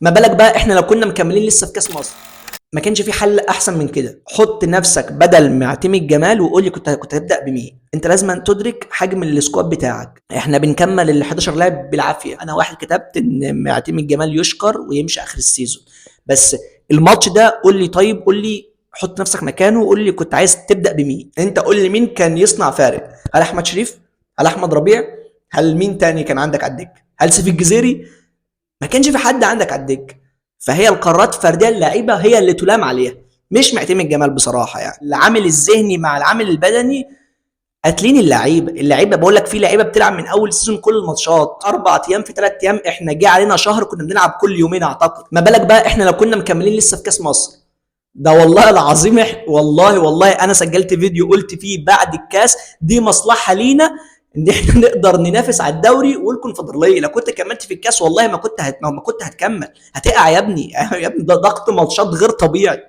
ما بالك بقى احنا لو كنا مكملين لسه في كاس مصر؟ ما كانش في حل احسن من كده. حط نفسك بدل معتمد جمال وقول لي كنت هتبدا بمين. انت لازم تدرك حجم ال squad بتاعك. احنا بنكمل ال 11 لاعب بالعافية. انا واحد كتبت ان معتمد جمال يشكر ويمشي اخر ال season، بس الماتش ده قول لي، طيب قول لي، حط نفسك مكانه وقول لي كنت عايز تبدا بمين. انت قول لي مين كان يصنع فارق؟ هل احمد شريف؟ هل احمد ربيع؟ هل مين تاني كان عندك على الدكة؟ هل سيف الجزيري؟ ما كانش في حد عندك على الدكة. فهي القرارات الفردية للعيبة هي اللي تلام عليها، مش معتمد جمال بصراحة. يعني العامل الذهني مع العامل البدني قاتلين اللعيبة. اللعيبة بقول لك في لعيبة بتلعب من اول season كل الماتشات 4 ايام في 3 ايام. احنا جه علينا شهر كنا بنلعب كل يومين اعتقد. ما بالك بقى احنا لو كنا مكملين لسه في كاس مصر؟ ده والله العظيم والله والله انا سجلت فيديو قلت فيه بعد الكاس دي مصلحة لينا ان احنا نقدر ننافس على الدوري والكونفدراليه. لو كنت كملت في الكاس والله ما كنت هتكمل، هتقع يا ابني. يا ابني ده ضغط ماتشات غير طبيعي.